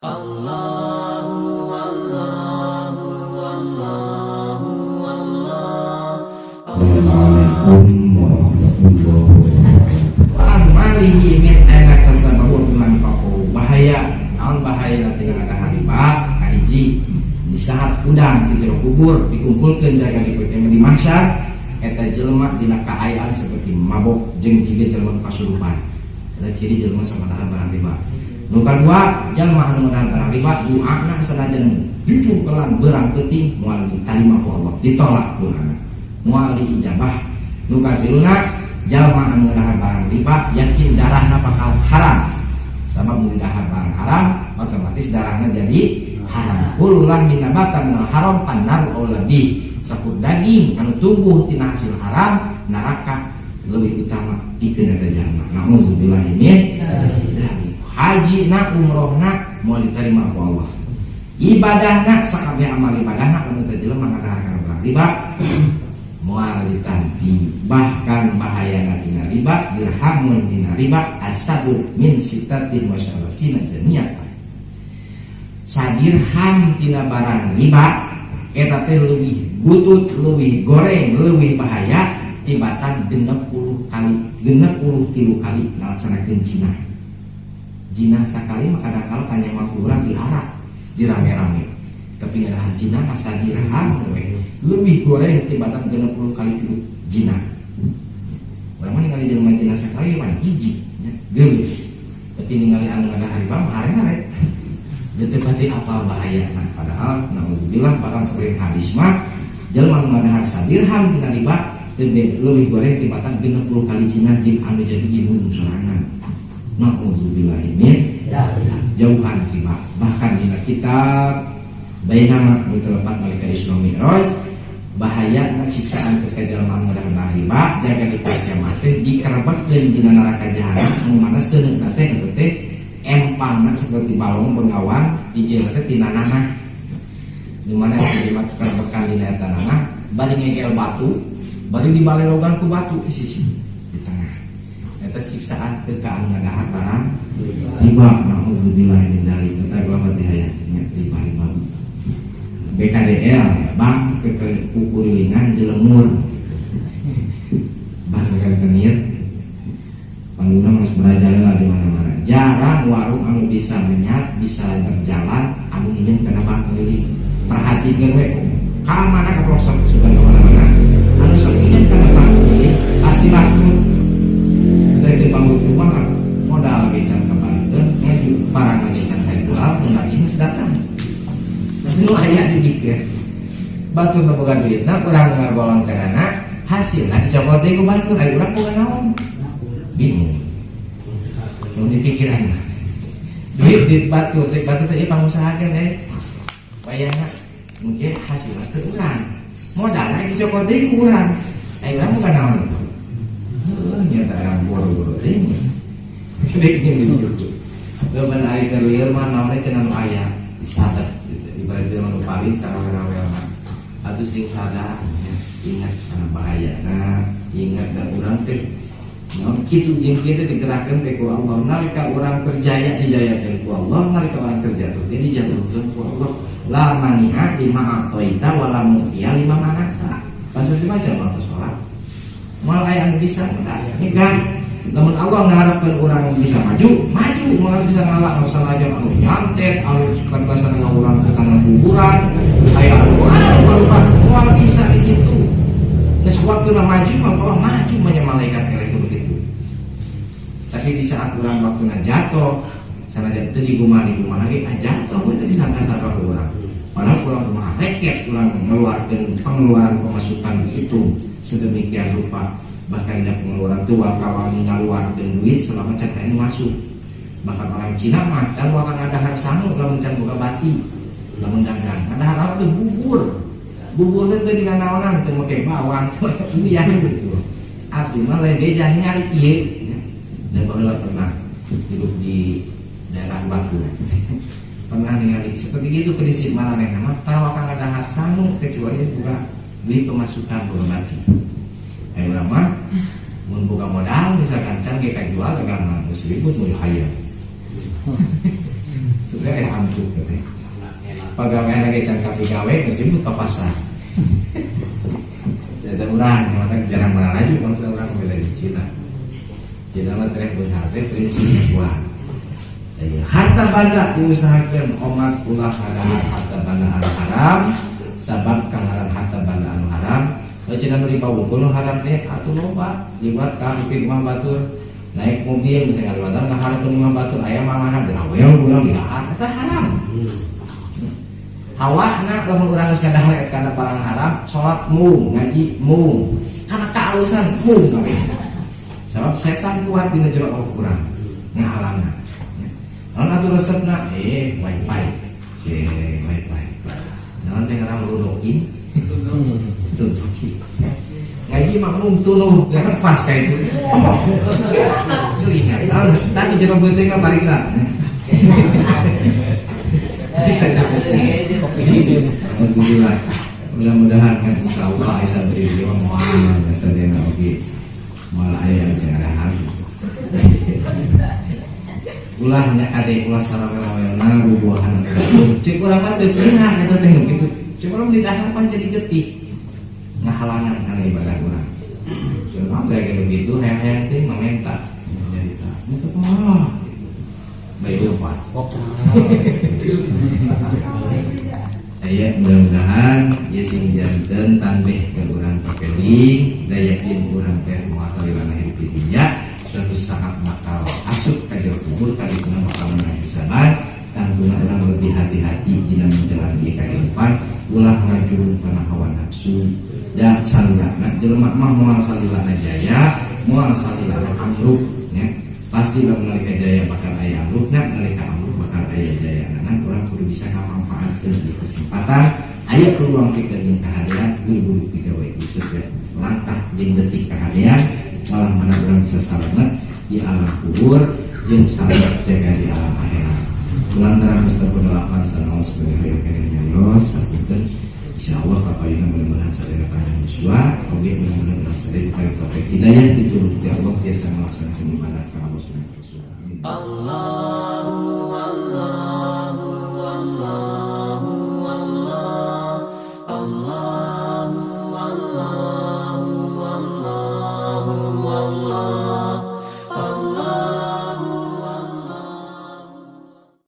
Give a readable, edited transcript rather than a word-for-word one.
Assalamualaikum warahmatullahi wabarakatuh. An malihi min aina kasabahu bima anfaqu. Bahaya naon? Bahaya nanti ngadahar riba. Kahiji, di saat hudang di jero kubur, dikumpulkeun jaga di di mahsyar, eta jelema dina kaayaan seperti mabok jeung jiga jelema kasurupan. Eta ciri jelema sok ngadahar barang riba. Nu kadua, jelema anu ngadahar barang riba, doana sanajan jujur kelan berang peuting, moal ditarima ku Allah, ditolak doana, moal diijabah. Nu katiluna, jalma anu ngadahar barang riba yakin darahna bakal haram, sabab mun dahar barang haram otomatis darahna jadi haram. Kullu lahmin nabata minal haram fannaru aula bih. Sakur daging anu tumbuh tina hasil haram, neraka lebih utama pikeun eta jalma. Nauzubillah min dzalik. Haji na, umrohna moal diterima ku Allah, ibadahna, sakabeh amal ibadahna anu teh jelema ngadahar kana barang riba moal ditampi. Bahkan bahayana tina riba, dirhamun dina riba asyaddu min sittatin wa salasina zaniyatan. Sadirham tina barang riba eta teh leuwih butut, leuwih goreng, leuwih bahaya tibatan 60 kali, 63 kali ngalaksanakeun zina. Zina sakali mah kadang-kala tanya waktu urang diarak dirame-rame, tapi ngadahar zina mah sadirham we lebih goreng tibatan 60 kali tilu zina. Urang mah ningali jelema zina sakali mah jijik nya, geulis, tapi ningali anu ngadahar riba mah hare-hare. Teu pati apal bahaya. Nah, padahal naudzubillah, bahkan seperti hadis mah jelema nu ngadahar sadirham tina riba teu leuwih goreng tibatan 60 kali zina jeung anu jadi imun sorangan. Naudzubillah min jauhan riba. Bahkan dina kitab Bainama nu telepat nalika Isra Mi'raj, bahaya siksaan ketika jelema ngadahar riba jaga di poe kiamat teh dikerebekkeun dina neraka jahanam, anu mana seuneutna teh eta teh empangna seperti balong bengawan, hijina teh tina nanah, di mana jelema kerebekan dina eta nanah, bari ngegel batu, bari dibalelogan ku batu di sisi di tengah. Eta siksaan teu ka anu ngadahar barang riba. Nauzubillah min dzalik. Eta gua hayang nya riba, riba BKDL, bank kukurilingan jelemur, bank rentenir pangguna masih merajalela di mana-mana. Jarang warung anu bisa menyat, bisa berjalan, anu nginjem kana bank keliling. Perhatikan we ka mana, ke pelosok sudah ke mana-mana, anu sok nginjem kana bank keliling pasti bangkrut. Dari bangkrut kumaha? Modal ge can kabalikeun, ngaju barang ge can kajual, mun ini datang nu aya dipikir batur nu boga duitna, urang ngagolong kana, hasilna dicopot deui ku batur, ari urang boga naon? Bingung nu dipikiran duit duit batur. Cek batur teh pangusahakeun eh wayahna mungkin hasilna teu urang, modalna dicopot deui ku urang, ari urang boga naon? Heuh, nyata urang boro-boro deui. Gede gitu. Gaban ari keur lieur mah naonnya cenah nu aya disabet gitu. Ibarat jelema nu paling sarawel-rawel mah. Atuh sing sadar ya, ingat kana bahayana, ingat dan urang teh naon kitu jeung kieu teh digerakkeun teh ku Allah. Nalika urang kerjaya dijayakeun ku Allah, nalika urang kerja teh dijatuhkeun ku Allah. La mani'a lima a'taita wala mu'tiya lima mana'ta. Langsung dibaca waktu sholat. Moal aya anu bisa nyegah. Lamun Allah mengharapkan orang bisa maju, maju, moal bisa ngalak, nggak usah ngajar anu nyantet, anu suka bahasa urang ke tanah kuburan, aya anu ah rupa moal bisa begitu. Geus waktuna maju mah Allah maju, banyak malaikat eleh begitu. Tapi di saat orang waktuna jatuh, sanajan teu digumaha digumaha ge ah jatuh we teh disangka-sangka ku urang. Padahal kurang kumaha reket urang mengeluarkan pengeluaran pemasukan itu sedemikian rupa, bahkan ada pengeluaran tua kawani ngaluarkeun duit selama can aya masuk. Bahkan orang Cina mah can wakang ngadahar sangu lamun can boga bati. Lamun dagang ngadahar apa tuh? Bubur. Bubur teh teu dina naonan, teu make bawang, teu make uyah gitu. Abdi mah lain beja nyari kieu dan baheula pernah hidup di daerah Batu, pernah ningali seperti itu prinsip maranehna mah tara wakang ngadahar sangu kecuali buka duit pemasukan, boga bati. Ayo urang mah mun boga modal misalkan can ge kajual dagang mah geus ribut, mun hayang. Sebenarnya teh antuk teh. Pagawean lagi can kapigawe geus jemput ka pasar. Saya urang, mata jarang marah bangsa urang beda di Cina. Cina mah teh beunghar teh prinsipnya kuat. Harta banda diusahakan omat ulah ngadahar harta banda anu haram, sabab kangaran harta banda anu haram. Kalau cenah nu dipawukul nu haram teh atuh loba, liwat ka pipit imah batur, naik mobil misalnya ngaliwatan ka hareupeun imah batur aya mangana dirawel urang didahar, eta haram. Hawana lamun urang geus ngadahar kana barang haram, salat mung, ngaji mung, kana kaalusan mung kabeh. Sabab setan kuat dina jero awak urang ngahalangna. Naon atuh resepna? Wifi. Wifi. Naon teh ngaran ludokin? Ludokin. Ngaji mah mung tuluh, pas kayak itu. Wah. Curiga. Tadi jero beuteung mah pariksa. Pariksa. Alhamdulillah. Mudah-mudahan kan insyaallah Aisyah beri dia moal sadayana oge moal aya jangan gitu. Ulah nya kade ulah sarawel-rawelna bubuahan cek urang mah teu pernah eta teh nu kitu. Cek urang di dahar pan jadi getih ngahalangan kana ibadah urang. Cuma kayak begitu hayang-hayang teh mamenta nyarita. Itu mah gitu. Baik lupa. Aya mudah-mudahan ya sing janten tanbih ke urang pakeling da yakin urang teh moal salilana hidup di dunya, suatu saat bakal asup ka jero kubur, kadituna bakal menang hisaban. Tangtuna urang lebih hati-hati dina menjalani kehidupan, ulah ngajurung kana hawa nafsu da salilana jelema mah moal salilana jaya, moal salilana amruk nya. Pasti lamun nalika jaya bakal aya amrukna, nalika amruk bakal aya jaya. Nah, urang kudu bisa ngamanfaatkeun di kesempatan aya peluang pikeun jeung kahadean, buru-buru digawe di setiap langkah jeung detik kahadean, malah mana urang bisa salamet di alam kubur jeung salamet jaga di alam akhirat. Lantaran Mustafa delapan sanaos sebagai hoyong keneh nyarios sapunten. Insyaallah kapayuna mudah-mudahan sadaya panjang yuswa oge, mudah-mudahan urang sadaya diberi taufik hidayah, ditulung ti Allah, biasa melaksanakan ibadah ka Allah Subhanahu wa taala. Amin. Allah.